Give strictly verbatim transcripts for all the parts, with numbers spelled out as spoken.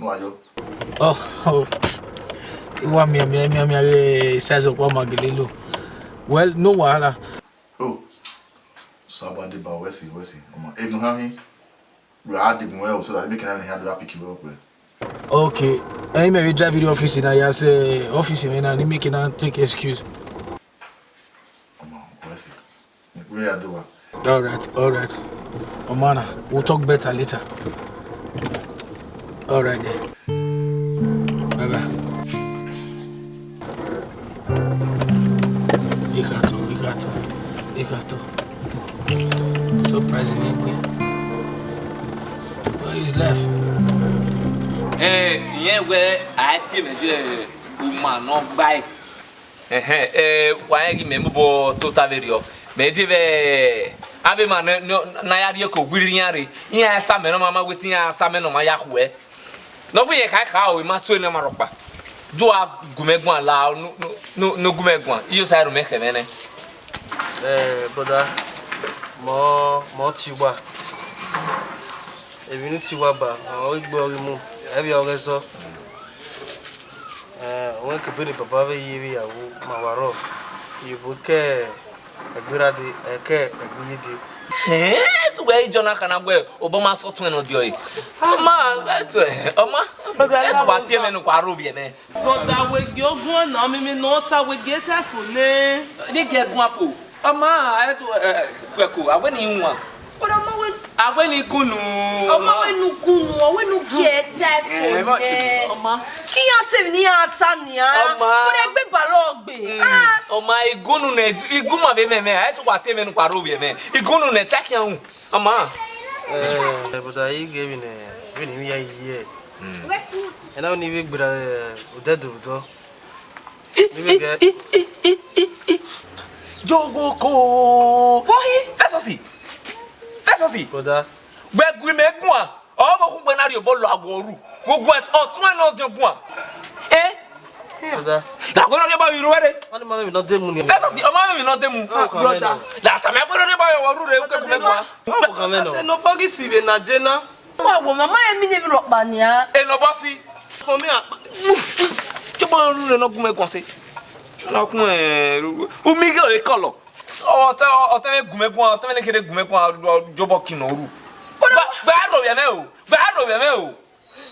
ne uwa yọ. Oh, oh. Iwa miẹn, miẹn, miẹn, miẹn, eh, size ọkpa ma gele lo. Well, no wahala. Oh, sabadeba, wẹ si, wẹ si. Ọmọ, enu ha hin. We are the more so that make na ha do pick you up. Okay. Ẹ̀yin mẹ vbe drive the office na, ya sẹ office mẹ na, ni make na take excuse. Ọmọ, wẹ si. Where you do wa? All right, all right. Omana, we'll talk better later. All right then. Bye bye. Igato, igato, igato. Surprising, eh? Well, he's left. Eh, ìyẹn wẹ a tie mẹ je uma nọ gbae. Ẹhẹn, eh, wa rẹn ghi mẹ mobọ tota vberriọ. Mẹ je vbe avbe emwa ne, ne, ne a ya rhie ke owirri iran rre, iran sa mẹ ne ọ ma ma wetin iran sa mẹ ne ọ ma ya khuẹ. Ne ọ gbe irẹn khaekhae o, I ma sue ne ọ ma rhọkpa. Do a gu mẹ guan la, ne, ne, ne, ne u gu mẹ guan, I yo sa ru mẹ khẹ mwẹ nẹ. Eh, brother, mọ, mọ tie uwa. Emwi ne u tie uwa ba, ọ ghi gbe ọ ghi mu, ẹ vbe ọ ghẹ zọ. Eh, ọ wẹ ke ebe ne baba vbe ye vbe iyaro ma wa rrọọ, iyobọ ke ẹgbera dee, ẹke ẹgbeye dee. Ẹn, te uwẹ i jọ na khana wẹ obọ ma sẹ ọtuẹn ne ọ diọ ẹre. Ọ ma, ẹ tuẹ, ọ ma, ẹ tuẹ wa tie mẹ ne u wa rhovbiẹ nẹ. Brother, wẹ gie ọ guan na, mimi ne ọ ta, wẹ gie ta fo nẹ. Ne gie guan fo. Ọ ma, ẹ tuẹ, ẹ, fuẹko, a wẹ ne I wan. Brother, ọ ma wẹ, a wẹ ne I gunu. Ọ ma wẹ ne u gunu, ọ wẹ ne u gie ta fo nẹ. Ọ ma. Ke iran te emwi ne iran ta nian. Ọ ma. Brother, egbe ba lọ gbe. Ah. Ọ ma, I gunu nẹ, I gu ma vbe mẹ mẹ, ẹ tuẹ wa tie mẹ ne u wa rhovbiẹ mẹ. I gunu nẹ, ta khian ru. Ọ ma. Eh, brother, I ghe vbene, vbene I ya ye. Ena ni vbe gbera, eh, odẹ do vbe odọ. Ni vbe gẹ. Jogoko. Wọhi. Festus. Festus. Brother. Wẹ gu mẹ guan. Ọ vbe okhuo na rhie obọ lọ awọ ru. Vbe guan, ọtuẹn ne ọ diọn guan. Eh? Brother. Da wẹ ne ọ rhie obọ vbe ru ẹre. Wani ma vbe emwi ne ọ demu ni. Festus, ọ ma vbe emwi ne ọ demu. Ọ kọ mwẹ nọ. Da tama wẹ ne ọ rhie obọ vbe awọ ru re, u ke gu mẹ guan. Ọ kọ mwẹ nọ. Eno bọghi si vbe na je na. Wa wo mama emi ne emwi rhọkpa nian. Eno bọ si. Fọ mẹ akpa. Chọbọ ru ne ọ gu mẹ guan se. Na kun, eh, u mi ghe ọre kọlọ. Ọtẹ, ọtẹ mwẹ gu mẹ guan, ọtẹ mwẹ ne kherhe gu mẹ guan, jobọ kin nọ ru. Gba, gba aro vbe mwẹ o. Gba aro vbe mwẹ o.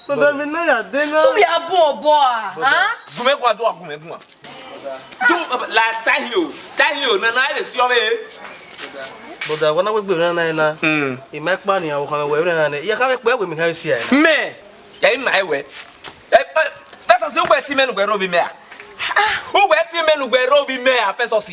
Brother, mi na ya de na. Tu vbe a bun obọ a, ha? Gu mẹ guan, do a gu mẹ guan. Do, la ta hin o, ta hin o, na na ẹ vbe si ọvbe. Brother, wa na wegbe na na na. Hmm. I ma kpa ni, a wo khan wẹ na na. Ya kha vbe kpe wẹ mi kha vbe si a. Mẹ, ya i ma ẹ wẹ. Ẹ, ẹ, Festus, uwẹ ti mẹ ne uwẹ rhovbiẹ mẹ a? Uwẹ ti mẹ ne uwẹ rhovbiẹ mẹ a, Festus?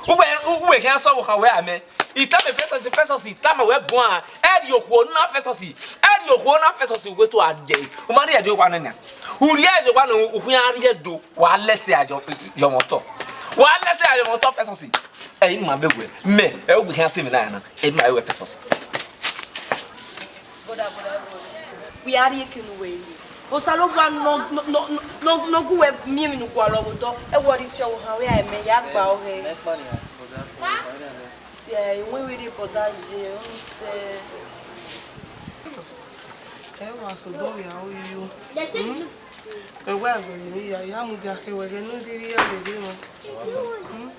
Uwẹ, uwẹ khian sẹ ọvbokhan wẹ amẹ. I tama Festus, Festus, I tama wẹ buan, ẹ rhie okhuo na Festus, ẹ rhie okhuo na Festus, uwẹ to a rhie, u ma rhie ẹdẹ owa nẹ nian. U rhie ẹdẹ owa nẹ, u khian rhie do, wa lẹsẹ a yọ, yọ mwẹ otọ. Wa lẹsẹ a yọ mwẹ otọ Festus. Ẹ i ma vbe wẹ, mẹ, ẹ uwẹ khian sẹ emwi na ya na, ẹ i ma vbe wẹ Festus. Brother, brother, brother. Wẹ a rhie eke ne uwẹ ye. Osanobua nọ, nọ, nọ, nọ, nọ gu wẹ miẹn emwi ne u gualọ vbe odọ. Ẹ wẹ ọre isi ọvbokhan wẹ a mẹ ya gba ọghẹ. Si, ẹ, iwinna vbe rhie brother ye, ọ ni sẹ. Ẹ wa sẹ odọ vbe aro yo. Hmm? Ẹ wẹ a gbe emwi ya, ya mudia khe wẹ ghẹ ne u rhirhi ya vbe rhie mwa. Hmm?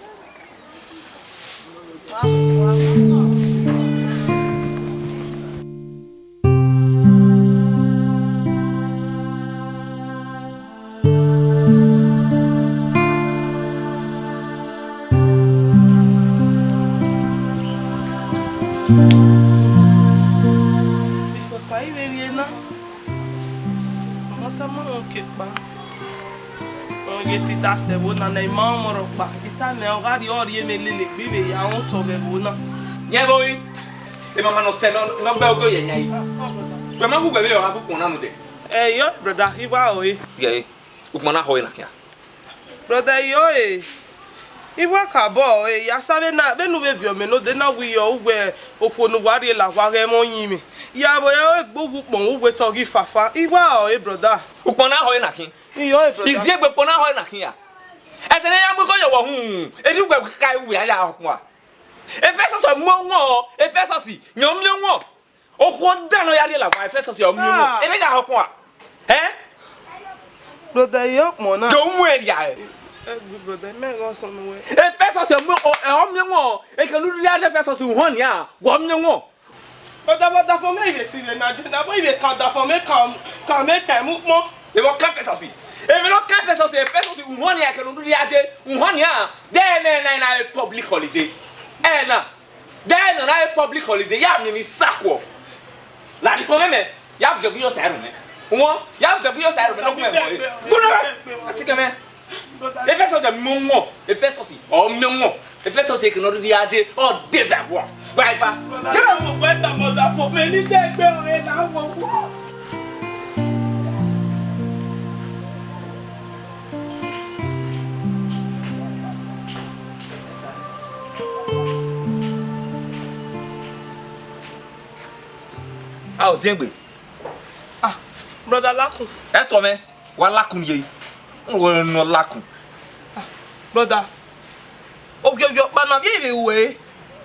Before I vbe rhie na, ọ ma tama mwẹ oke kpa. Ọ ghe te I da sẹ ẹvbo na ne I ma ọmọ rhọkpa, I tama ẹn, ọ gha rrie, ọ rhie mẹ lele egbe vbe ya rẹn otọ vbe ẹvbo na. Yẹn vbe ori, emama ne ọ sẹ ne ọ, ne ọ gbe ẹre ogo ye yan yi. Wẹ ma wu wẹ vbe ọ gha bu ukpọn na mu dẹ. Ẹ, yọ, brother, I wa ọre. Yẹ, ukpọn na họ ẹre na khian. Brother, yọ, e. I wa ka bọ, e, ya sa vbe na, vbene u vbe viọ mẹ node na, wẹ yọ, uwẹ okhuo ne uwa rhie la owa ghẹ mwẹ ọyinmwẹ. Ya vbe egbe uwu ukpọn, uwẹ tọ ghi fafa. I wa ọre, brother. Ukpọn na họ ẹre na khian. Iyọ, e brother. Iziegbe ukpọn na họ ẹre na khian ya. Ẹdẹ ne ya mu igho ye ọwọ hun, erriọ uwẹ ka uwẹ a ya họ ukpọn a. Efesọs mu wọn, Efesọs yan ọ miẹn wọn. Okhuo dan ne ọ ya rhie la owa, Efesọs ọ miẹn wọn. Ah. Erriọ ya họ ukpọn a. Ẹ? Brother, yọ ukpọn na. Do mu ẹria ẹ. Ẹ, good brother, mẹ ghe ọsọn nuẹ. Efesọs ọ mu, ọ, ọ miẹn wọn, ekẹn ne u rhie la Efesọs uhọn nian, wẹ ọ miẹn wọn. Ọdafẹn, ọdafẹn mẹ, I vbe si vbe na je na, I vbe kan ọdafẹn mẹ, kan, kan mẹ, kan mu ukpọn. Emwi ọ kan Efesọs. Emwi ne ọ kan Efesọs, Efesọs uhọn nian, ekẹn ne u rhie la je, uhọn nian, de ẹna, ẹna, ẹna, public holiday. Ẹna, de ẹna, ẹna, public holiday, ya miẹn emwi sa kuọ. Ladian ukpọn mwẹ mẹ, ya viọ egbe iyọ sẹ ẹre mẹ. Wọn, ya viọ egbe iyọ sẹ ẹre mẹ, nọ gu mẹ mọ. Gu nọ, a si kẹ mẹ. Efesọs ọ miẹn wọn, Efesọs ọ miẹn wọn, Efesọs ekẹn ne ọ rhirhi ya je, ọ de vbe awa. Gba eva. Kẹrẹ mu gbe ta mọ da fo, mẹ ni de gbe ọre na wo wo. A ò ziẹn egbe. Ah, brother Lakun. Ẹ tuọ mẹ, wa Lakun ye. N wo ne ọ Lakun. Brother, ovbi ovbi ọkpa na vbe vbe wẹ,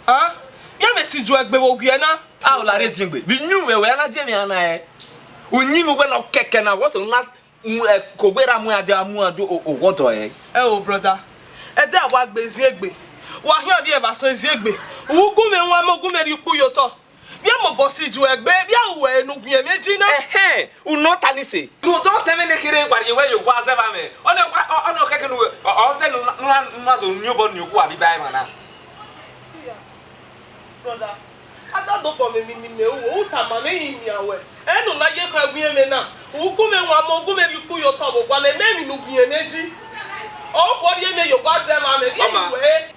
ah, vbe vbe si ju egbe vbe owiẹ na. A ò la rre ziẹn egbe. Vbe iyunmwu wẹ na je mẹ ana ẹ. Uyinmwẹ wẹ nọ kẹkẹ na, wọ so na, mm, ẹ, ko gbe ra mu ade, a mu ade o, o wọdọ ẹ. Ẹ o, brother. Ẹdẹ a wa gbe ziẹn egbe. Wa khian vbe evba so ziẹn egbe. U gu mwẹ wan, mo gu mwẹ rhie ukpu ye otọ. Vbe a mobọ si ju egbe, vbe a ru ẹre ne u ghian mwẹ ji na. Ẹhẹn, u nọ ta ni se. Ne u do tẹmwẹ ne kherhe wa rhie wẹ ye owa zẹ vbe amẹ. Ọ nọ wa, ọ, ọ nọ kẹkẹ ne u, ọ, ọ zẹ ne u na, ne u na, ne u na do ni obọ ni owa vbe ba emwa na. Brother, a da dobọ mwẹ emwi ne imẹ ru, u tama mwẹ, I miẹn wẹ. Ẹ ne u na ye khọ ẹwiẹn mwẹ na, u gu mwẹ wan, mo gu mwẹ rhie ukpu ye otọ vbe owa na, mẹ emwi ne u ghian mwẹ ji. Ọ khuo rhie mwẹ ye owa zẹ vbe amẹ, vbe Ọma. I ru ẹre.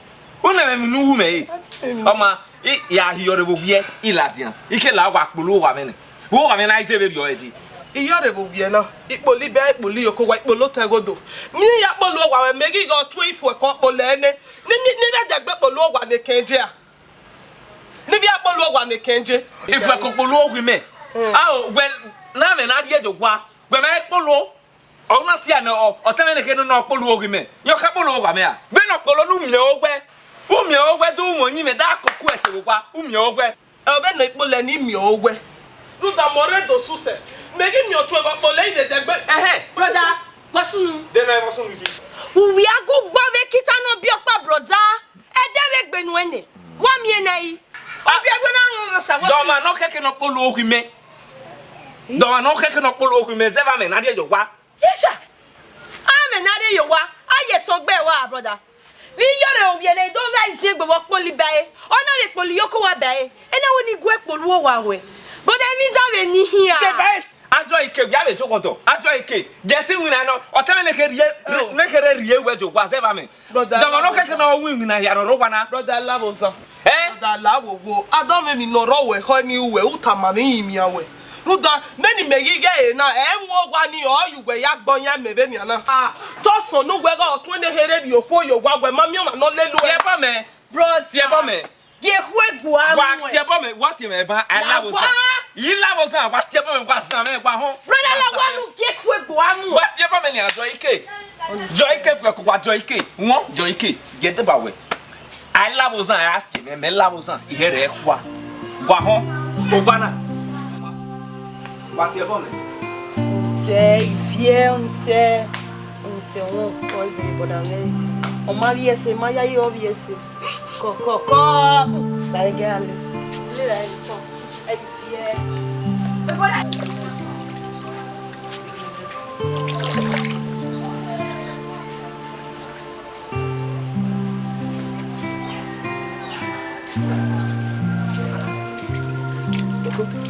U na mwẹ emwi ne u ru mẹ re. Ọma, I ya hiọ rre vbe owiẹ, I ladian. I ke la wa kpolo owa mwẹ nẹ. Vbe owa mwẹ na, I je vbe rriọ ẹre. I yọ rre vbe owiẹ na, I kpolo ibẹ, I kpolo iyoko owa, I kpolo otọ ẹgodo. Miẹn ya kpolo owa mwẹ, mẹ ghi ghe ọ tuẹ ifuẹko kpolo ẹre nẹ. Ne, ne, ne I vbe dẹgbe kpolo owa ne kẹnje a. Ne I vbe ya kpolo owa ne kẹnje. Ifuẹko kpolo oghi mẹ. Hmm. A o, wẹ, na mwẹ na rhie ye owa. Wẹ mẹ kpolo. Ọ na tia nẹ, ọ, ọ tẹmwẹ ne kherhe ne ọ kpolo oghi mẹ. Yọ kha kpolo owa mwẹ a. Vbene ọ kpolo ne u miẹn owẹ. U miẹn owẹ, do u mwẹ oyin mwẹ, da koko ẹse vbe owa, u miẹn owẹ. Ẹ, vbene ọ kpolo ne I miẹn owẹ. Rhunmwuda mẹ ọre do susẹ. Mẹ ghi miẹn ọtuẹn vbe ọ kpolo ẹre dẹdẹgbe. Ẹhẹn. Brother, vbọ sunu? De na vbọ sunu yi. Uwẹ a gu gbọ vbe kita nọ biẹ ọkpa, brother. Ẹdẹ vbe gbe nuẹn nẹ. Wa miẹn nẹ yi. Ọ biẹ wẹ na rhunmwuda sa vbọ sunu? Dọmwa nọ kẹkẹ ne ọ kpolo oghi mẹ. Dọmwa nọ kẹkẹ ne ọ kpolo oghi mẹ, zẹ vbe amẹ na rhie ye owa. Yes, sir. Amẹ na rhie ye owa, a ye sẹ ọgbe wa, brother. Vbe I yọ rre ovbi ẹre ne do vbe a ziẹn egbe vbe ọ kpolo iba ẹre, ọ na vbe kpolo iyoko owa ba ẹre, ẹ na wẹ ne I gu ẹre kpolo owa wẹ. Brother, emwi da vbe ne I khian. Te ba ẹre, azọ ike, wia vbe jogọ dọ, azọ ike, gẹsi winna nọ, ọ tẹmwẹ ne kherhe rhie, ne kherhe rhie wẹ ye owa zẹ vbe amẹ. Brother, dọmwa nọ kẹkẹ ne ọ ru iwinna hia rrọọ owa na. Brother Lavozan. Eh? Brother Lavowo, a dọ mwẹ emwi ne ọ rrọọ wẹ khọ ne I ru wẹ, u tama mwẹ, I miẹn wẹ. Rhunmwuda, mẹ ne imẹ ghi ghe ẹre na, ẹ mu owa ni, ọ ye uwẹ ya gbọ yan mẹ vbenian na. Ah, te ọ sọn ne uwẹ gha ọtuẹn ne kherhe rhie okhuo ye owa, wẹ ma miẹn ọmwa ne ọ lele uẹ. Tie ẹbọ mẹ. Brother. Tie ẹbọ mẹ. Gie khuegbe a wa mu ẹ. Tie ẹbọ mẹ, wa tie mwẹ ban, a Lavozan. I Lavozan, wa tie ẹbọ mẹ, wa zan mwẹ, wa họn. Brother, la wa nu gie khuegbe a mu ẹ. Wa tie ẹbọ mẹ ni, a jọ ike. Jọ ike, fẹ ko wa jọ ike. Won, jọ ike. Gie deba wẹ. A Lavozan, a tie mwẹ, mẹ Lavozan. Ihe rẹ khua. Wa họn. Owa na. Wa tie ẹbọ mẹ. Sẹ, iviẹ, sẹ. Sẹ, wọn, cousin, brother mwẹ. Ọ ma vbiẹ ẹse, ma yayi ọ vbiẹ ẹse. Kọ, kọ, kọ. Ba ẹgẹ a le. Le ra ẹni kọ. Ẹni fi ẹ.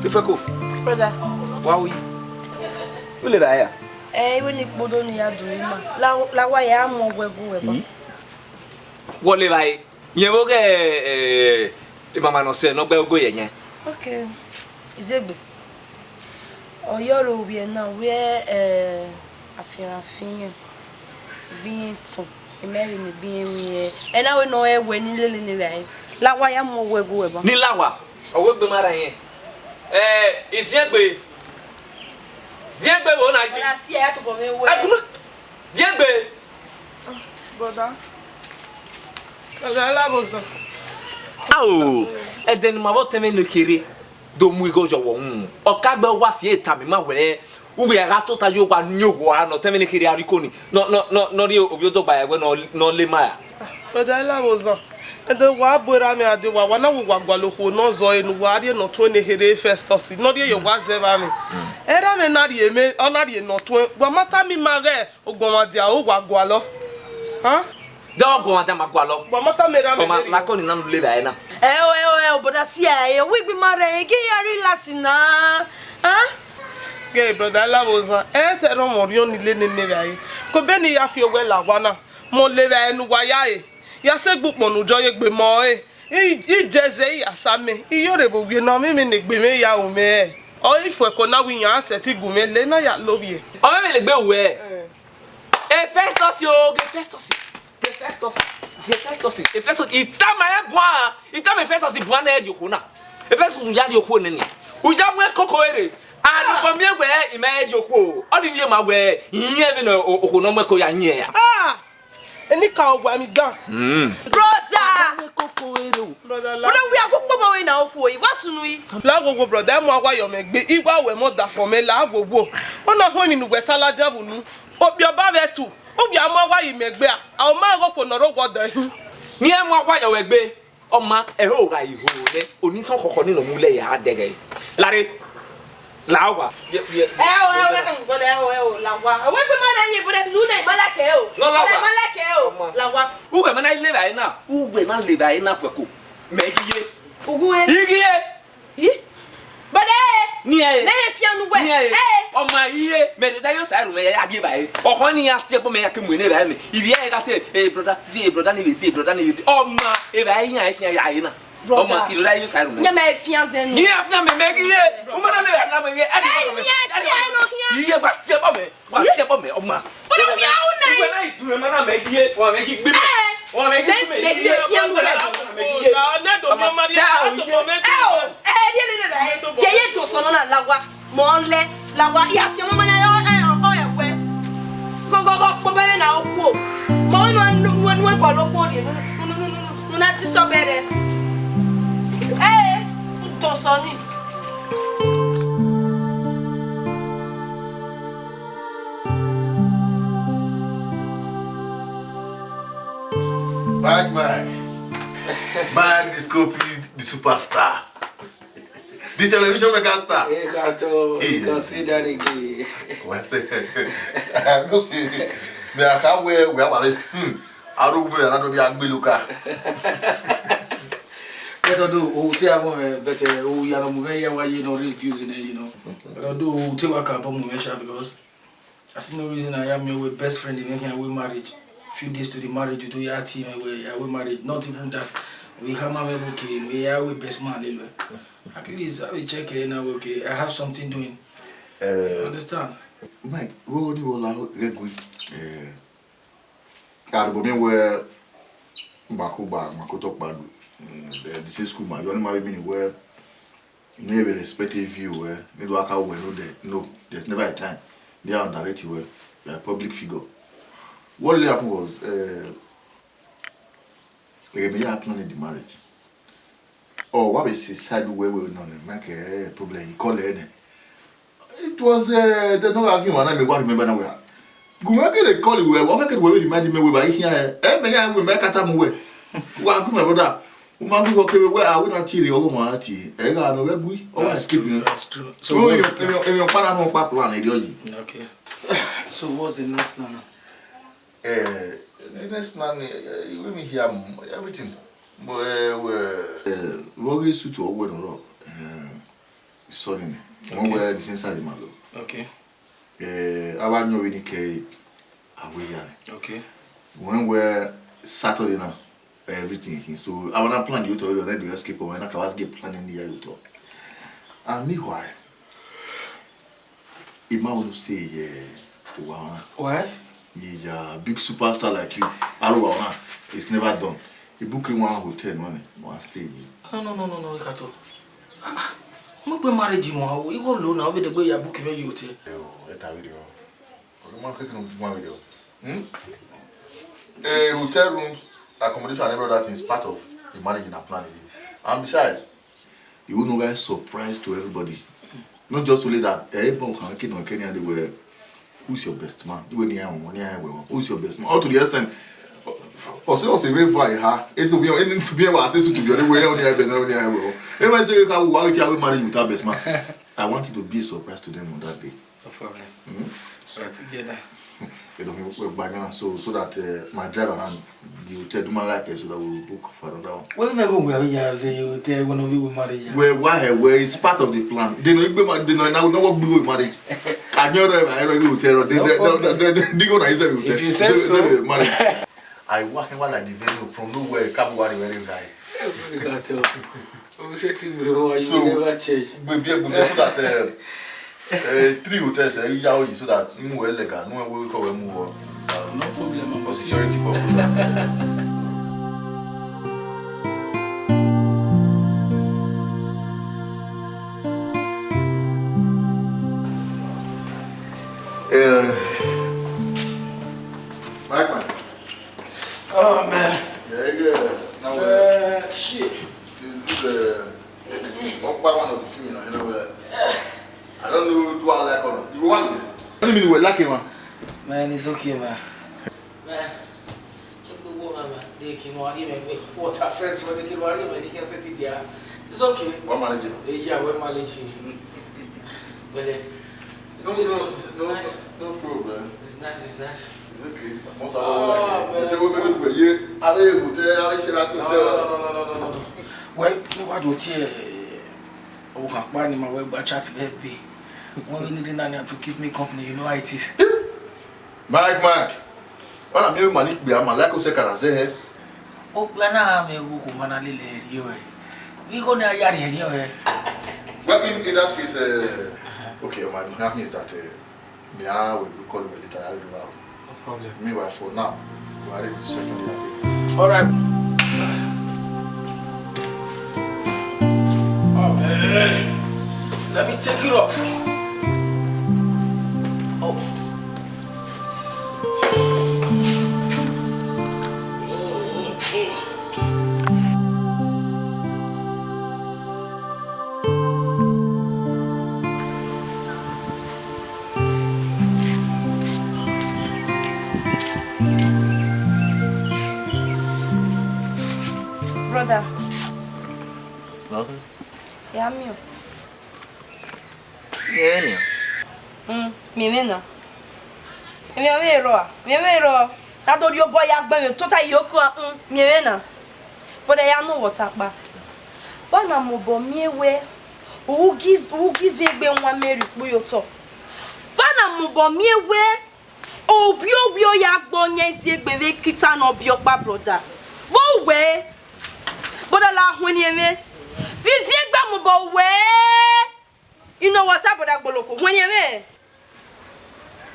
Ifẹko. Brother. Wa wi. U le ra ya? Eh, iwe ni kpodo ni ya do ima. La, la wa ya mu ọghe gu wẹ ba. Wọ le ra e? Yẹn vbe oghẹ, eh, imama nọ sẹ ne ọ gbe ogo yẹ yẹn. Okay. Izegbe. Ọ yọrọ ovbi ẹna wẹ, eh, afianrhian afian, gbe irẹn tọn, imẹ vbe ne gbe irẹn wẹ, ẹna wẹ ne ọ rẹn wẹ ne lele ne vbe a. La wa ya mu ọghe gu wẹ ba. Ni la wa, ọ wẹ egbe ma ra yẹn. Eh, Iziẹngbe. Ziẹngbe vbe na yi. Ọna si ẹ ya tobọ mwẹ wẹ. Ẹgunu. Ziẹngbe. Brother. Brother, Lavozan. Ao, ẹdẹ ne ima vbe ọtẹn mwẹ ne kherhe, do mu igho yọ wọ unu. Ọ ka gbe wa si e tama ima wẹ, u vbe gha tota yo wa ni owa ne ọtẹn mwẹ ne kherhe a rre iko ni, nọ, nọ, nọ, nọ rhie ovbi odogba ya wẹ nọ, nọ le ima ra. Brother, Lavozan. Ẹdẹ wa bu erha mwẹ a de wa, wa na wẹ wa gualọ okhuo ne ọ zọ ẹre ne uwa rhie ne ọtuẹn ne kherhe Festus, ne ọ rhie ye owa zẹ vbe amwẹ. Erha mwẹ na rhie mwẹ, ọ na rhie ne ọtuẹn, wa ma tama ima ghẹ, Oguọmwadia, u wa gualọ. Han? De ọguọmwadia ma gualọ. Wa ma tama erha mwẹ. Ọ ma vberriọ. Lakọ ni na nu le vbe ẹre na. Ẹ o, ẹ o, ẹ o, brother, si ẹ, ẹ o, wẹ egbe ma rẹ, ẹ ghi ya relax na. Han? Ghe, brother, Lavozan, ẹ te rọ mwẹ orhiọn ni le nene vbe ẹre. Ko be ne I ya fi owẹ la owa na, mẹ ọ le vbe ẹre ne uwa ya re. Ya sẹ egbe ukpọn ne u jọ ye egbe mẹ ọre. I, I jẹ ẹzẹ, I ya sa amẹ. I yọrọ vbe owiẹ na, ọ mwẹ emwi ne egbe mwẹ ya ru mwẹ. Ọ i fuẹko na wẹ iran sẹtin gu mwẹ le na ya lovbiẹ. Ọ mwẹ emwi ne egbe ruẹ. Eh. Efẹsọs o, Efẹsọs. Efẹsọs. Efẹsọs. Efẹsọs. I tama ẹ buan. I tama Efẹsọs buan ne ẹ rhie okhuo na. Efẹsọs ya rhie okhuo nene. U ya mu ẹkoko ere. Arhukpẹ miẹn wẹ I ma rhie okhuo, ọ ni rhie ma wẹ I yẹn vbene okhuo ne ọ mu ẹko ya yẹn ya. Ah! Enikaro wa mi dan. Brother! Brother, la- Brother, we are go kpobo we na okhuo, I wa sunu yi. La wowo, brother, ẹ mu awa yọ mwẹ egbe, I wa wẹ mọ da fọ mẹ, la wowo. Ọ na họn emwi ne uwẹ ta ladian vbe unu. Okpia ọba vbe ẹtu, u ya mu awa yi mẹ egbe a, a ma ghe okhuo ne ọ rre owa ọdọ ẹhin. Iran mu awa yọ wẹ egbe. Ọ ma, ẹho gha iho nẹ, onisọn khọkhọ ni nọ mu lẹ ya dẹghẹ. Lare, la owa. Ye, ye. Ẹ o, ẹ o, ẹ o, brother, ẹ o, ẹ o, la owa. Wẹ gbe ma na yin brother, nu na ma like ẹ o. No, la owa. Ma like ẹ o, la owa. Uwẹ ma na le vbe na, uwẹ na le vbe na fuẹko. Mẹ ghi ye. Ugu he. Ighi ye. Yi. Brother, ẹ. Ni ẹ. Nẹ ye fian nu wẹ. Ni ẹ. Ẹ. Ọ ma ye, mẹ da yo sa ru mẹ ya die ba e. Ọkhọ ni ya tie kpo mẹ ya ke mu ne ba e mẹ. Ivbi ẹ gha te, eh, brother, di, eh, brother ni vbe de, brother ni vbe de. Ọ ma, e ba e yan, e fian ya e na. Ọ ma, brother, I do da yo sa ru mẹ. Nyẹ mẹ fian zẹ nu. Ni a fian mẹ mẹ ghi ye. U ma na mẹ na mẹ ye. Ẹ, ni ẹ si ẹ nọ khian. Iye ba tie kpo mẹ. Wa tie kpo mẹ, ọ ma. Brother, we are all night. Uwẹ na itu mẹ ma na mẹ ghi ye. Wa mẹ ghi gbe mẹ. Ẹ. Wa mẹ ghi gbe mẹ. Mẹ, mẹ fian nu wẹ. Mẹ ghi ye. Ọ na, ọ na do mi ma ri. Ẹ o. Ẹ, ẹ, rie lele vbe, ke ye do sọnọ na la owa, mọ lẹ, la owa, ya fian mama na, ọ, ẹ, ọ, ẹ wẹ. Gọgọgọ kpo bẹrẹ na okhuo. Mọ wẹ nu, nu, nu, nu, egọlọ okhuo rrie, nu, nu, na disturb ẹre. Ẹ, u do sọ ni. Bad man. Mike the Scorpion, the superstar. The television megastar. Hey, Kato, you can see that again. Well, say, I no see. Me, I can't wear, we have a, hmm. I don't wear, I don't be a gbeluka. But although, oh, see, I won't, but, uh, oh, you know, we are, we are not really using it, you know. But although, oh, take what can happen, because I see no reason I am your best friend in here with marriage. Few days to the marriage, you do your team, we are with marriage. Not even that. We have my okay, we are with best man, anyway. At least I will check here now, okay. I have something doing. Uh, you understand? Mike, what do you like? Uh, Arobọ miẹn wẹ, ma ko gba, ma ko tọ kpa lu. Mm, the, the same school ma, you only marry me wẹ, me will respect your view wẹ, me do aka wẹ no there. No, there's never a time. Me I underrate you wẹ, you are a public figure. What really happened was, uh, me I plan the marriage. Ọ wa vbe sẹ side uwẹ wẹ nọ nẹ, ma kẹ problem, he call ẹre nẹ. It was, uh, the no argue man, I mean, what remember now we are. Gu me ke le call we, wa ke we remind me we ba ihe ẹ, ẹ mẹ ya we me kata mu we. Wa gu my brother. U ma gu ke we, I will not tell you, ọgọ ma ti. Ẹ ga no we gui, ọ wa skip me. That's true. So, so what's the plan? Emi, emi, emi, plan no pa plan, ẹ di oyi. Okay. So what's the next plan now? Eh, the next plan, eh, you will hear everything. But, eh, we, eh, we get suit or we no rock. Eh, sorry, me. One way the same side, my lord. Okay. Eh, I want you really care. I will, yeah. Okay. When we Saturday now, everything. So I wanna plan you to already escape. When I can get planning here, you talk. And meanwhile, I ma want to stay here. Wow. Why? Yeah, big superstar like you. Arowa, it's never done. He book in one hotel, no, no, one stay here. No, no, no, no, no, Kato. Ah, ah. Mo gbe marriage mo, I go low now, we dey go ya book me hotel. Yo, e ta video. Ọdún máa ń kékeré ojú máa ń yọ. Hmm? A hotel rooms, accommodation and every other thing is part of the marriage in our plan. And besides, you will not get surprise to everybody. Not just only that, eh, but can kid on Kenya they were, who's your best man? You will near one, near one. Who's your best man? All to the extent, also also very far, ha. It will be any to be able to say to be on the way on the way. Everyone say you can walk here with marriage without best man. I want you to be a surprise to them on that day. No problem. Hmm? We're together. You know, we buy now, so so that uh, my driver and the hotel do my like it, so that we will book for another one. Well, never we have here say you tell one of you will marry. Well, why? Well, it's part of the plan. They know if we marry, they know now we know what we will marry. I know that I know you tell. They they they they they go na say we tell. If you say so. Marry. I walk in like the venue from nowhere. Come worry very guy. Obi se ti gbe wọn, you never change. Gbe bi gbe so that uh, uh, three hotels uh, ya oyi so that imu we lega, no we ko we mu wo. No problem. For security purpose. Wẹ like emwa? Man, it's okay, man. Man, egbe wo mama, de ke no arre mẹ gbe. What a friends, what they can worry me, they can say it there. It's okay. Wa manage it. Eh, yeah, we manage it. But, uh, No, it's, no, it's no, nice. No problem. It's nice, it's nice. It's okay. Most of all, oh, like, man. Ete wo mele ngbe ye, ave hu te, ave se la tu te. No, no, no, no, no, no, no. Well, nobody will tear. Oh, hakpa ni ma we gba chat vbe F B. When we need nani to keep me company, you know how it is. Mike, Mike. Wẹ na miẹn emwa ni kpia ma like osẹ ka na zẹ hẹ. Okpia na gha mwẹ igho, okhuo ma na lele ẹre rriọ hẹ. Igho ne a ya rhiẹnrhiẹn hẹ. Well, in, in that case, uh, okay, my happy is that, uh, me, I will be calling you later. I don't know. No problem. Meanwhile, for now, we are ready to settle the thing. All right. Oh, man. Let me take it off. Oh. Brother. Welcome. Ya miẹn. Miẹn vbene ọ? Mm, miẹn vbene ọ? Miẹn vbene ọ? Miẹn vbene ọ? Na do rhie obọ ya gbẹn mwẹ tota ye okua, mm, miẹn vbene ọ? But ẹ ya nọ wẹ ọta kpa. Wa na mobọ miẹn wẹ, u ghi, u ghi zin egbe wan mẹ rhie ukpu ye otọ. Wa na mobọ miẹn wẹ, ovbiovbio ya gbe ọyẹn zin egbe vbe kita ne ọ biẹ ọkpa, brother. Vbe uwẹ, brother, la huẹn ne mwẹ. Vbe zin egbe mobọ uwẹ. Inọ wẹ ọta, brother Gboloko, huẹn ne mwẹ.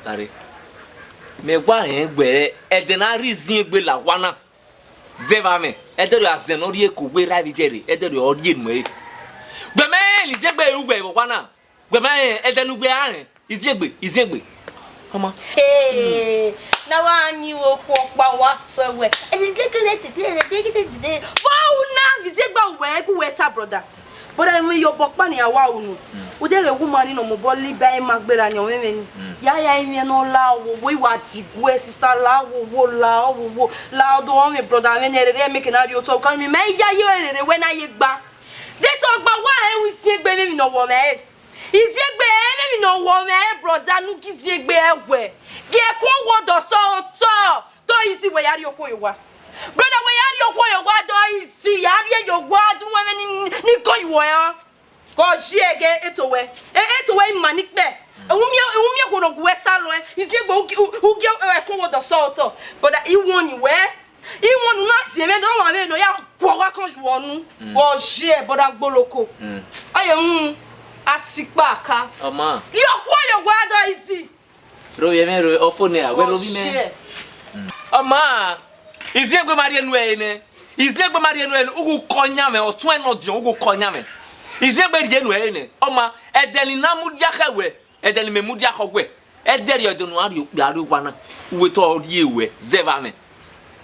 Dare, mẹ wa rẹn wẹ ẹdẹ ne a rhie izin egbe la owa na, zẹ vbe amwẹ, ẹdẹrriọ azẹn ne ọ rhie ke uwu erha vbe iye rre, ẹdẹrriọ ọ rhie nuẹre. Wẹ ma rẹn izin egbe ru wẹ vbe owa na, wẹ ma rẹn ẹdẹ ne uwẹ ra rẹn, izin egbe, izin egbe. Ọma. Ee, na wa yin vbe okhuo ọkpa, wa sẹ wẹ. Ẹni gẹgẹrẹ tete, ẹni gẹgẹrẹ tete. Wa ru na, vbe izin egbe wẹ, gu wẹ ta, brother. Brother, emwi iyobọ ọkpa ne a wa ru nọ. Mm. Ude ghe woman ni ne ọ mobọ liba ima gberra ni, ọmwẹmwẹ ni. Mm. Ya ya, emwi ne ọ la wowo, I wa diguẹ, sister, la wowo, la wowo, la ọdọ ọmwẹ, brother, mwẹ ne rere make na rhie otọ, ka mi ma ya ye rere wẹ na ye gba. De te ọgba wa rẹn ru izin egbe emwi ne ọ wọ mwẹ. Izin egbe emwi ne ọ wọ mwẹ, brother, ne u ghi zin egbe ẹwẹ. Gie ẹkun wo dọ sẹ otọ. Do easy wẹ ya rhie okhuo ye owa. Brother, wẹ ya rhie okhuo ye owa, do easy, ya rhie ye owa, do wẹ ni, ni ko yuẹ ọ. Ko ji ẹgẹ eto wẹ. E, eto wẹ ima ni kpẹ. Ewumi, ewumi okhuo ne gu wẹ sa lọ ẹ. Izin egbe u gi, u, u gi ẹkun wo dọ sẹ otọ. Brother, I warn wẹ. I warn unu na tie mwẹ, do wa mwẹ ne ọ ya gu owa kan ju ọnu. Mm. Ko ji ẹ, brother Gboloko. Mm. Aye, mm, a si kpa ka. Ọma. Rhie okhuo ye owa, do easy. Ro vbe mwẹ ro, ọ fo nẹ, a wẹ ro vbe mẹ. Ọ ma, iziegbe ma rhie enu ẹre nẹ. Iziegbe ma rhie enu ẹre nẹ, u ghu kọ yan mwẹ, ọtuẹn ne ọ diọn, u ghu kọ yan mwẹ. Iziegbe rhie enu ẹre nẹ. Ọ ma, ẹdẹ ne I na mudia khẹ wẹ, ẹdẹ ne imẹ mudia khọ wẹ, ẹdẹrriọ ẹdẹ ne u gha rrie okpia rrie owa na, uwẹ te ọ rrie ruẹ zẹ vbe amwẹ.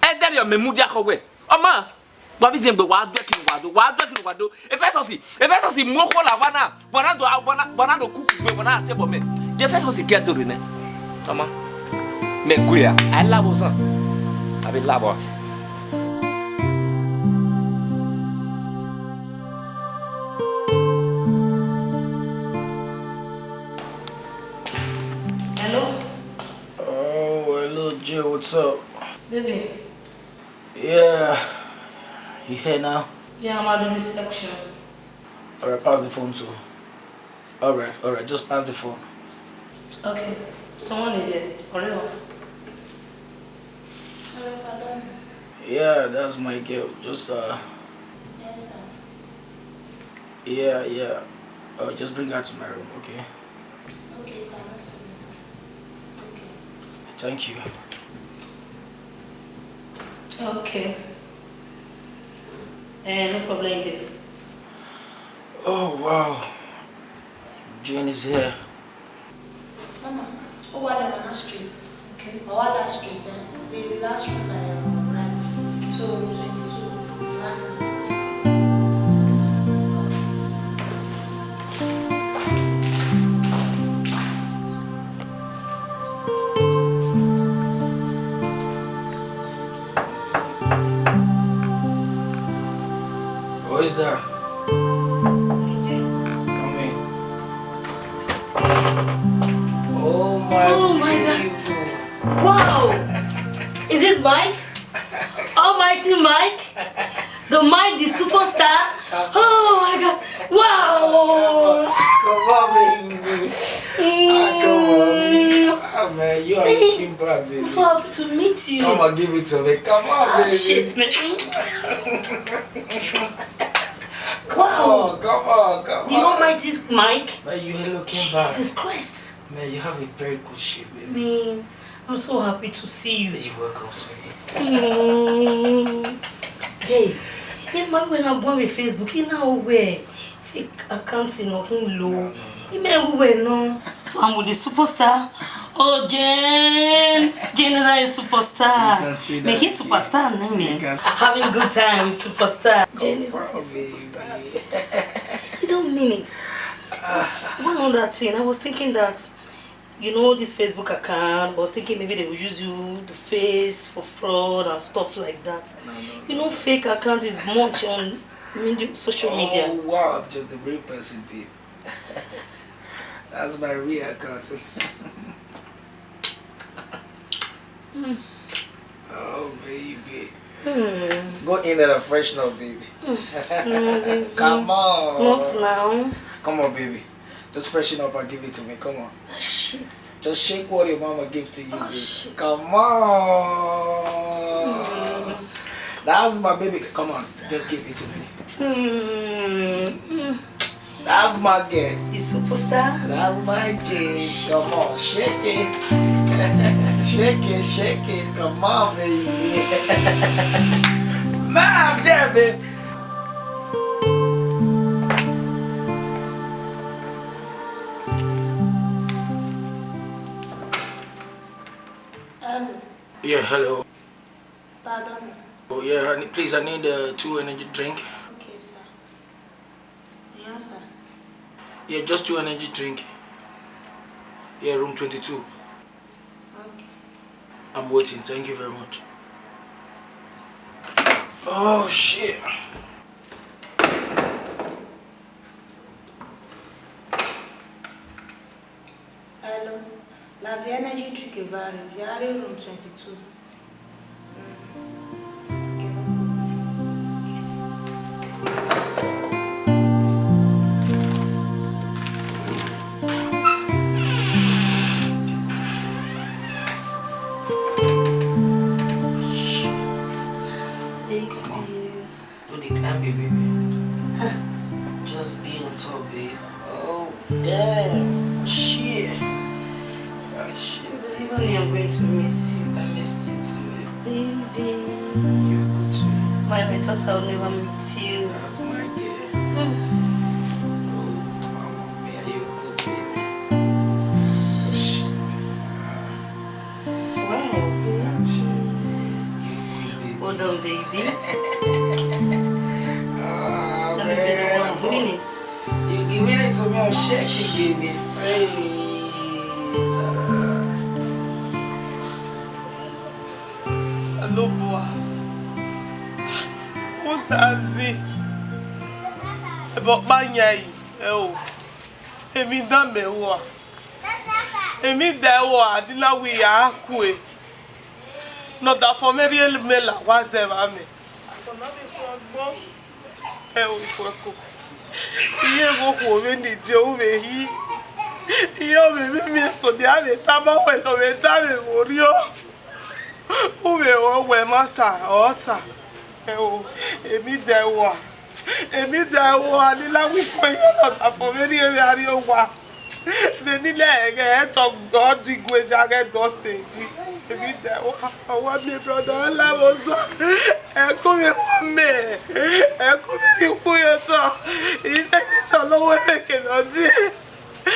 Ẹdẹrriọ mẹ mudia khọ wẹ. Ọ ma, wa vbe iziegbe, wa dọẹki ne uwa do, wa dọẹki ne uwa do. Efẹsọs, Efẹsọs mu okhuo la owa na, wa na do, wa na, wa na do kuku gbe, wa na tie ẹbọ mẹ. De Efẹsọs ke ẹto rre nẹ? Ọ ma, mẹ gue a, a i lavọ osan, a vbe lavọ a. Hello? Oh, hello, Jay, what's up? Baby. Yeah, you here now? Yeah, I'm at the reception. All right, pass the phone too. All right, all right, just pass the phone. Okay, someone is here. Hurry up. Hello, pardon. Yeah, that's my girl. Just, uh, Yes, sir. Yeah, yeah. Uh, just bring her to my room, okay? Okay, sir. No problem, sir. Okay. Thank you. Okay. Eh, no problem there. Oh, wow. Jane is here. Mama, ó wà lẹ́wọ̀n last street. Okay. Ó wà last street, eh? The last street by your right. So, twenty-two. One. Mike, Almighty Mike, the Mike, the superstar. Oh my God! Wow! Come on, baby. Ah, come on. Mm. Ah, man, you are looking bad, baby. I'm so happy to meet you. Come on, give it to me. Come on, baby. Ah, shit, man. Come on, come on, come on. The Almighty Mike. Man, you are looking bad. Jesus Christ. Man, you have a very good shape, baby. Man, I'm so happy to see you. You're welcome, sweetie. Mm. Hey, the man when I go on with Facebook, he now wear fake account in, no, he low. No, no, no. He may wear no. So I'm with the superstar. Oh, Jane. Jane is a superstar. You can say that. Make him superstar, man. You can. Having good time with superstar. Jane is a superstar. Superstar. You don't mean it. But one other thing, I was thinking that, you know, this Facebook account, I was thinking maybe they will use you, the face, for fraud and stuff like that. No, no, no. You know, fake account is much on media, social media. Oh, wow, I'm just a real person, babe. That's my real account. Mm. Oh, baby. Mm. Go in there and freshen up, baby. Mm. Mm, baby. Come on. Not now. Come on, baby. Just freshen up and give it to me. Come on. Ah, shit. Just shake what your mama gave to you, baby. Ah, shit. Come on. Mm. That's my baby. Come on. Just give it to me. Mm. Mm. That's my girl. The superstar. That's my Jane. Come on, shake it. Shake it, shake it. Come on, baby. Man, I'm there, baby. Hello. Yeah, hello. Pardon? Oh, yeah, I need, please, I need, uh, two energy drink. Okay, sir. Yes, sir. Yeah, just two energy drink. Yeah, room twenty-two. Okay. I'm waiting. Thank you very much. Oh, shit. Hello. Lavie energy drink evba rre, via rre room twenty-two. Thank you. No dey climb, baby. Just be on top, babe. Oh, damn. Shit. Ah, shit. Even me, I'm going to miss you. I missed you too, babe. Baby. You good too. My, I thought I would never meet you. That's my girl. Mm. Oh, mama, man, you good, baby. Oh, shit. Ah. Wow. Hold on, baby. Ah, let me give you one minute. You give it to me, I'm shaking, baby. Hey. Osanobua. Otazi. Ebe ọkpa yan yi, ẹ o. Emwi dan mẹ rua. Emwi dan ẹre a di na wẹ ya kue. Ne ọdafẹn mwẹ rhie mẹ la wa zẹ vbe amẹ. Ẹ o, Ifuẹko. Iye vbe okhuo vbe ne I je, u vbe hi. Iye ọ vbe miẹn eso ne a vbe tama wẹ ne ọ vbe da vbe vbe orhiọn. U vbe rẹn wẹ ma ta, ọ ta. Ẹ o, emwi dan ẹre a. Emwi dan ẹre a, ne I la wẹ ikhuo ye ọdafẹn mwẹ rhie vbe arriọ owa. Vbe ne I la ẹghẹ ẹdẹ ọ di gue ya ghẹ dọ stage. Emwi dan ẹre a, ọ wa miẹn brother Ọlavbosa. Ẹko vbe wa mẹ. Ẹko vbe rhie ukhu ye otọ. I sẹtin tọn ne ọ wẹ vbe kene ọ die. I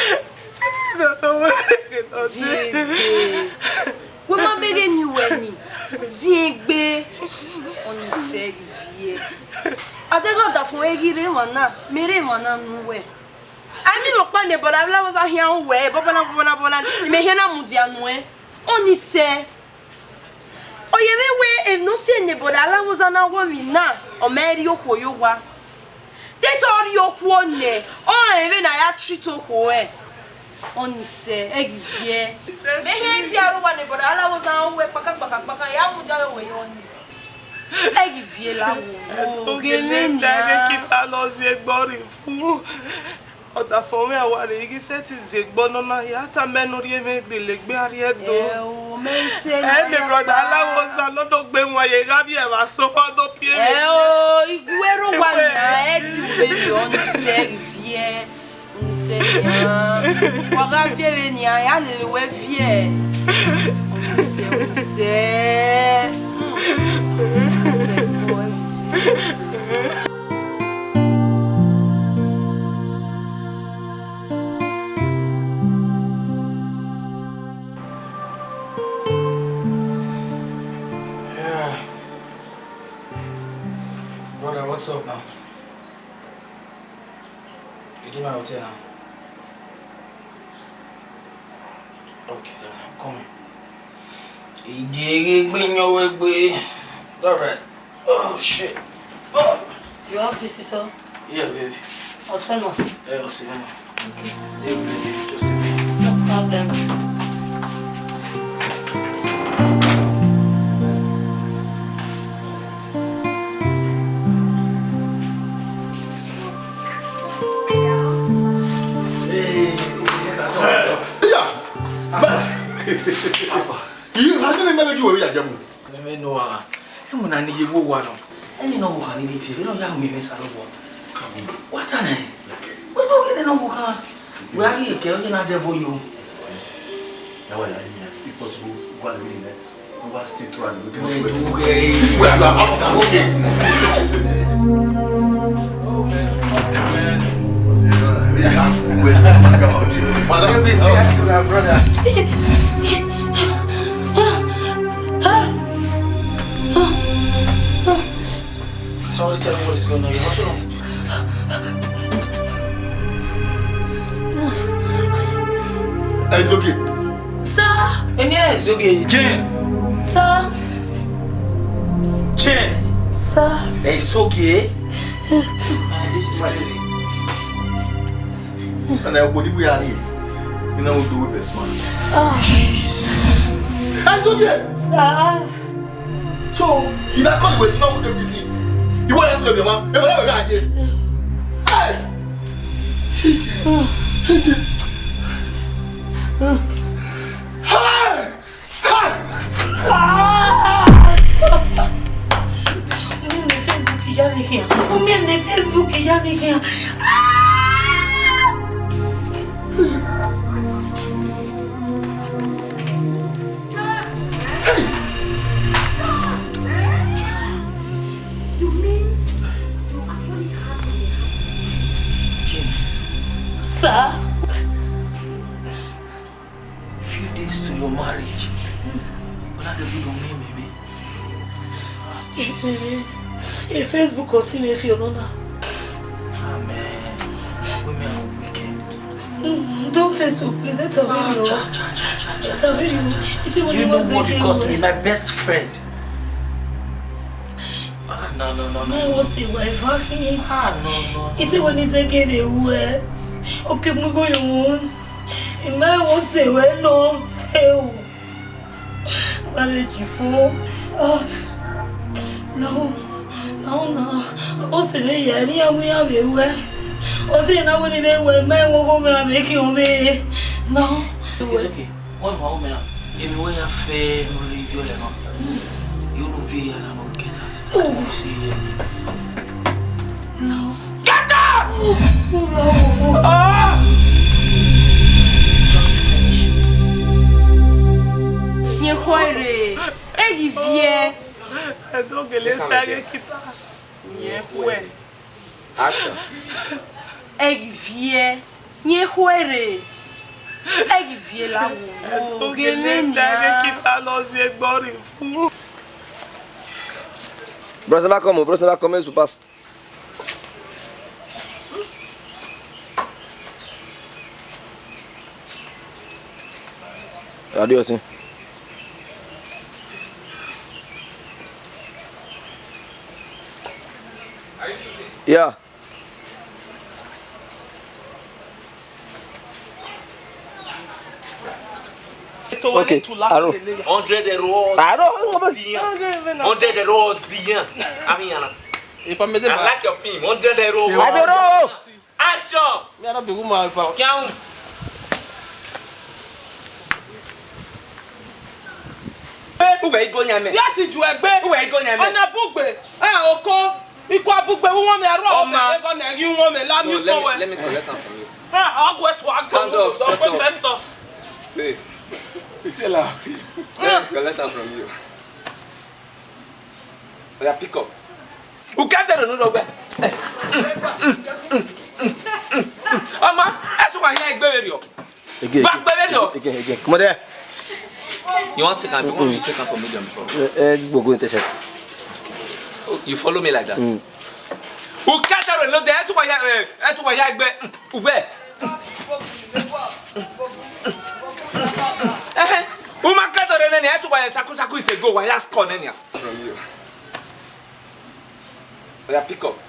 sẹtin tọn ne ọ wẹ vbe kene ọ die. Ziengbe. Wẹ ma vbe ghe ni wẹ ni, ziengbe. Ọni sẹ ghi viẹ. Adeghe ọdafẹn wẹ ghi rre emwa na, mẹ rre emwa na ne uwẹ. A i miẹn ọkpa ne brother Ọlavbosa khian ru wẹ, bọbọna, bọbọna, bọbọna, imẹ khian na mudia nuẹn. Ọni sẹ. Ọ ye vbe wẹ emwi ne ọ si ne brother Ọlavbosa na wẹ emwi na, ọ ma rhie okhuo ye owa. Te te ọ rhie okhuo nẹ, ọ rẹn vbene a ya treat okhuo rẹn. Ọnise, ẹ ghi viẹ. Mẹ hẹn tie aro wa ne brother Alawoza wẹ kpaka, kpaka, kpaka, ya mudia ye owẹ ye ọnise. Ẹ ghi viẹ la wo, wo, ghe mwẹ nia. Ẹdẹ ghe kita lọ zie gbọrin fu. Ọdafẹn mwẹ a wa rre, I ghi sẹtin zie gbọ nọ na, ya tama ẹn ne u rhie mwẹ gbe legbe a rhie do. Ẹ o, mẹ i sẹ. Ẹ ne brother Alawoza ne ọ do gbe wan ye gha vbiẹ vbe asọn, wa do pie mwẹ. Ẹ o, I gu ẹre uwa nia, ẹ ti ru vberriọ, ọnise, ẹ ghi viẹ. Ọnise nia, wa gha viẹ vbe nia, ya lele wẹ viẹ. Ọnise, ọnise. Hmm. Ọnise, boy. Yeah. Brother, what's up now? You dey my hotel now? Okay, then I'm coming. Igege gbe yan wẹ gbe. All right. Oh, shit. Oh. You have visitor? Yeah, baby. What's going on? Yeah, I'll see you. Okay. Leave me, just leave me. No problem. Hey, yeah. Alpha. You have never married you a jamu. Mẹ, mẹ nọ a, emwi na ni ye vbe owa nọ. Ẹni ne ọ vbe kha ni rre tie, vbene ọ ya ru mwẹ ẹmwata rre owa. Wa ta nẹ? Wẹ do ghe ne ọ vbe kha. Wẹ a ghi kẹ, ọ ye na dẹ ẹbọ yo. Na wa ya yi, if possible, go and read it. Go and stay throughout the weekend. Wẹ do ghe. This way, I'm okay. Madam, baby, say hi to my brother. Somebody tell me what is going on. What's wrong? It's okay. Sir. Eni ẹ Ezogie. Jane. Sir. Jane. Sir. Ezogie. This is crazy. And I won't be here. You know, do it best, man. Ah. Jesus. Ezogie. Sir. So, si na call iwe ti na wu de busy. Iwe ya blame your mom. E wala we ga je. Hey! Hey! Hey! Ah! Umi ẹ ne Facebook ya vbe khian. Umi ẹ ne Facebook ya vbe khian. Ah! Hey! You mean you actually have a Sir? Few days to your marriage. But I don't know me, me. E Facebook or see me if you know now. Amen. Women are wicked. Mm, don't say so, please. Let her read you. Let her read you. Do you know what it cost me? My best friend. Ah, no, no, no, no. My was a wife. Ah, no, no, no. Ite when is a give away. Okay, we go your own. My was a well no. Hell. Marriage for. Ah. No. No, no. O se ve ya ni ya mu ya ve we. O se na we ni ve we, me wo go me a make you me. No. It's okay. Wọ́n mọ̀ ọ́ mìíràn, èmi wọ́n yà fẹ́ lórí ibi ọ̀lẹ̀ náà. Yóò ló fi ìyá náà lọ kẹta. Ó sì yẹ kí. No. Get out! Ah! Just finish. Yẹn khuẹrẹ, ẹ ghi viẹ. Ẹ do gele ta ghe kita. Yẹn khuẹ. Action. Ẹ ghi viẹ. Yẹn khuẹrẹ. Ẹ ghi viẹ la wo. Ẹ do gele ta ghe kita lọ zie gbọrin fu. Bros never come o, bros never come, let's pass. I do your thing. Yeah. Okay, aro. Hundred euro. Aro, ngo be. Hundred euro dian. Ami yana. Ipa mede I ba. Like your film. Hundred euro. Aro. Action. Mi a na bi wu ma ipa. Kian. Uwe igo nya mẹ. Ya si ju egbe. Uwe igo nya mẹ. Ọna bugbe. Ah, oko. Ikwa bugbe wu wọn mẹ aro. Ọma. Ego na gi wọn mẹ la mi. No, let me, let me collect am from you. Ah, ọgwẹ to agbo. Stand up, stand up. Festus. See. Isela. Let me collect am from you. Oya, pick up. Ukẹdẹrẹ ne u rhọgbẹ. Ọma, ẹ tụwa hia egbe vberriọ. Again, again, again, again. Come on there. You want take am? You want me to take am for medium before? Eh, eh, gbogbo ntẹsẹ. Oh, you follow me like that? Mm. Ukẹdẹrẹ ne u rhọgbẹ, ẹ tụwa hia, eh, ẹ tụwa hia egbe. Uwe. Ehe, u ma kẹdẹrẹ nene, ẹ tụwa hia sakusaku isẹ go, wa ya score nene. From you. Oya, pick up.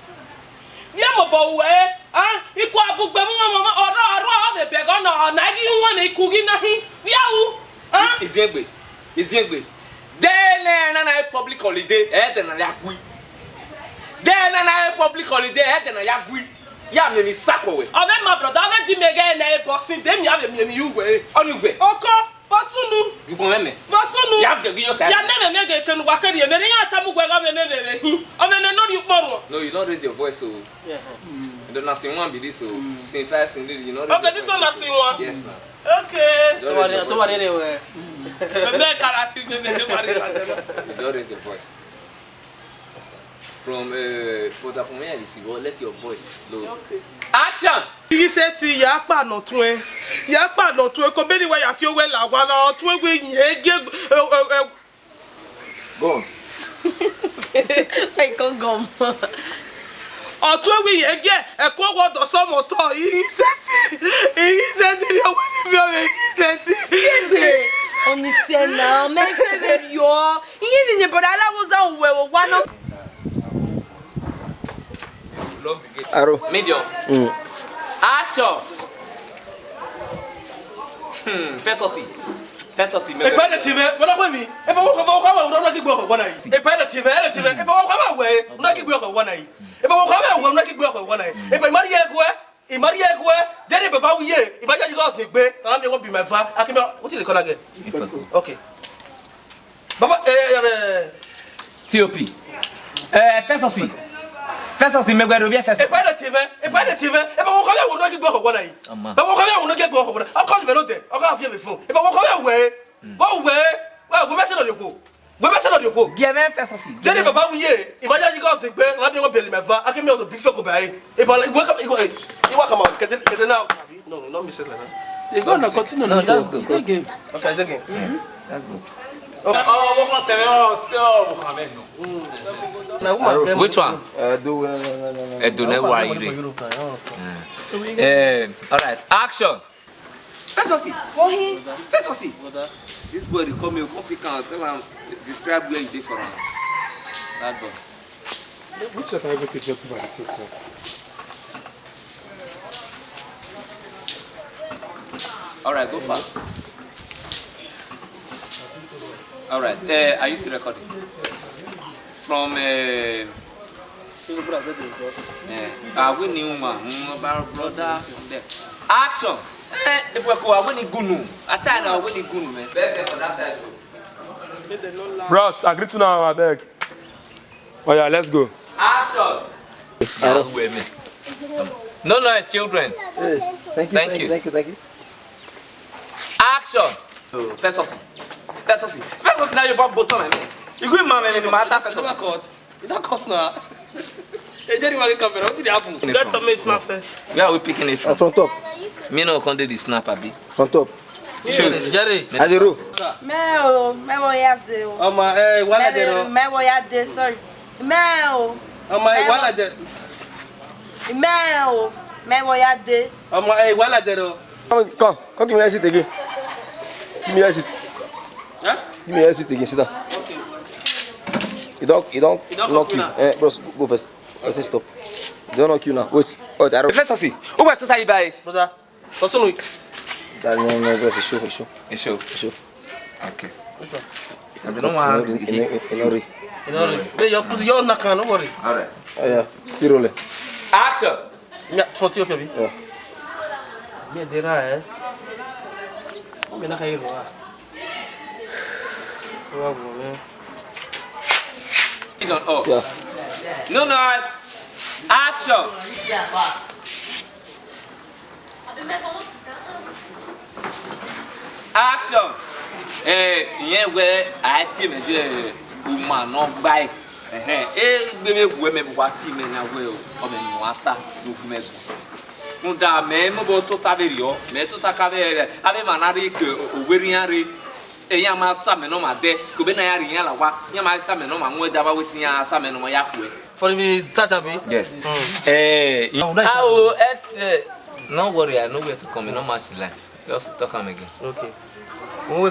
Ye mobọ ruẹ, ah, ikua bugbe mu mama, ọrọ, ọrọ, ọ vbe bẹghe ọna, ọna ghi wọn ne ikughi na hin. Via u, ah? Iziengbe, Iziengbe. De ne na na public holiday, ẹ de na ya gui. De ne na public holiday, ẹ de na ya gui. Ya miẹn ni sakọ wẹ. Ọ vbe ma brother, ọ vbe di mẹ ghẹ ne boxing, de mi a vbe miẹn ni yu wẹ. Ọni wẹ. Oko. Vbọ sunu? Ju kọn mwẹ mẹ. Vbọ sunu? Ya viọ ghi yọ sa. Ya nene ne ghe kenu wa kẹrriẹ, mẹ ne iran tama uwẹ gha mẹ mẹ vbe hin. Ọ mẹ mẹ ne ọ rhie ukpọn ruẹ. No, you don't raise your voice, so. Yeah. Mm. You don't see one be this, so. Mm. Scene five, scene three, you don't raise your voice. Okay, this one na scene one. Yes, na. Okay. You don't raise your voice. Mẹ mẹ karate, mẹ mẹ ne wa re la. You don't raise your voice. From, uh, Porter, from where you see, well, let your voice low. Okay. Action! Ighẹ sẹtin ya kpa ne ọ tuẹn, ya kpa ne ọ tuẹn, ko beri wa ya fi owẹ la wa na, ọ tuẹn wẹ yin ẹgie, eh, eh, eh. Go on. Wait, come, come. Ọ tuẹn wẹ yin ẹgie, ẹko wọ dọ sọmọ tọ, ighẹ sẹtin, ighẹ sẹtin ni ọwẹ ni mi ọmọ ighẹ sẹtin. Siegbe, ọni sẹ na, mẹ sẹ vbe riọ. Iye vbe ne brother la wo za uwẹ vbe owa nọ. Aro. Medium. Mm. Action. Hmm, Festus. Festus, me. Epa de ti vẹ, wọ́n náà pè mí. Epa wọ́n kọ́ fọwọ́ kọ́ wẹ̀, wọ́n náà kí gbé ọkọ̀ wọ́n náà yìí. Epa de ti vẹ, ẹ de ti vẹ. Epa wọ́n kọ́ wẹ̀, wọ́n náà kí gbé ọkọ̀ wọ́n náà yìí. Epa wọ́n kọ́ wẹ̀, wọ́n náà kí gbé ọkọ̀ wọ́n náà yìí. Epa ìmọ̀rí yẹ kú ẹ. Imari ye kue, dede baba wu ye, imari ye gọs egbe, na mi wo be my va, akimi, what you dey call that girl? Ifeko. Okay. Baba, eh, eh, eh, T O P. Eh, Festus. Festus, me gwe do bi Festus. Epa de ti vẹ, epa de ti vẹ, epa wo kọlẹ wo no ki gbe ọkọ wọna yi. Ama. Epa wo kọlẹ wo no ki gbe ọkọ wọna. Ọkọ ni vẹ no de, ọkọ afie vẹ fun. Epa wo kọlẹ we, wo we, wo we mẹ se no de ko. Wẹ bẹ sẹ lọ rhie okhuo. Gie mwẹ Festus. Dede baba wu ye, imari ye gọs egbe, na mi wo bẹlẹ mẹ va, akimi ọdọ bi Ifeko ba ẹre. Epa, iwa ka, iwa, iwa ka ma, kede, kede na. No, no, not mistake like that. You go now, continue. No, that's good. Take game. Okay, take game. Yes, that's good. Okay. Oh, what for tell me? Oh, oh, what for me? No. Which one? Uh, do, uh, no, no, no, no. Edo ne wa ire. Eh, all right, action. Festus. Ohi. Festus. This boy dey call me, come pick am, tell am, describe where you dey for am. That boy. Which of everything just about the thing, sir? All right, go far. All right, eh, are you still recording? From, eh, eh, I win you, man. Mm, about brother. Action. Eh, if we go, I win the gunu. I tell you, I win the gunu, man. Beg them for that side, bro. Bros, I greet you now, I beg. Oh yeah, let's go. Action. Aro. No noise, children. Hey, thank you, thank you, thank you, thank you. Action. Festus. Festus. Festus, now you bought bottom, man. You go, man, man, no matter Festus. You never caught. You don't caught now. Hey, Jerry, what the camera? What did happen? Let me snap first. Where are we picking it from? Uh, from top. Me no come do the snap, abi. From top. Shoot. Jerry. I dey roll. Mẹ o, mẹ wo ya ze o. Ọmọ, eh, wala de ro. Mẹ wo ya de, sorry. Mẹ o. Ọmọ, eh, wala de. Mẹ o, mẹ wo ya de. Ọmọ, eh, wala de ro. Come, come, come, give me your seat again. Give me your seat. Huh? Give me your seat again, sit down. Okay. You don't, you don't knock you. Eh, bros, go, go first. Let it stop. They don't knock you now. Wait. Wait, I don't. Festus, who were to say bye? Brother. Sọsunu. That, no, no, bro, it's show, it's show. It's show. It's show. Okay. Which one? I don't want to hit you. Inori. Inori. Hey, your, your knack, no worry. All right. Oh, yeah. Still rolling. Action. Yeah, forty, okay, bi. Yeah. Me dey right, eh? Me na ka yero ah. Wa go, man. It on off. Yeah. No noise. Action. Action. Eh, ìyẹn wẹ a tie mẹ ye uma nọ gbae. Ẹhẹn, e gbe vbe wu mẹ vbe wa tie mẹ na wẹ ọ mẹ ne wa ta ne u gu mẹ gu. Rhunmwuda mẹ mobọ tota vberriọ, mẹ tota ka vbe avbe emwa na rre ke owerian rre. Eyan ma sa mẹ ne ọ ma dẹ, ke obọ ne a ya rhie iran la owa, iran ma sa mẹ ne ọ ma mu ẹdẹ avbe aro te iran sa mẹ ne ọ ma ya khuẹ. For the start, abi? Yes. Mm. Eh, Oh, nice. Ah, oh, et, eh, no worry, I know where to come, no match lines. Just talk am again. Okay. When we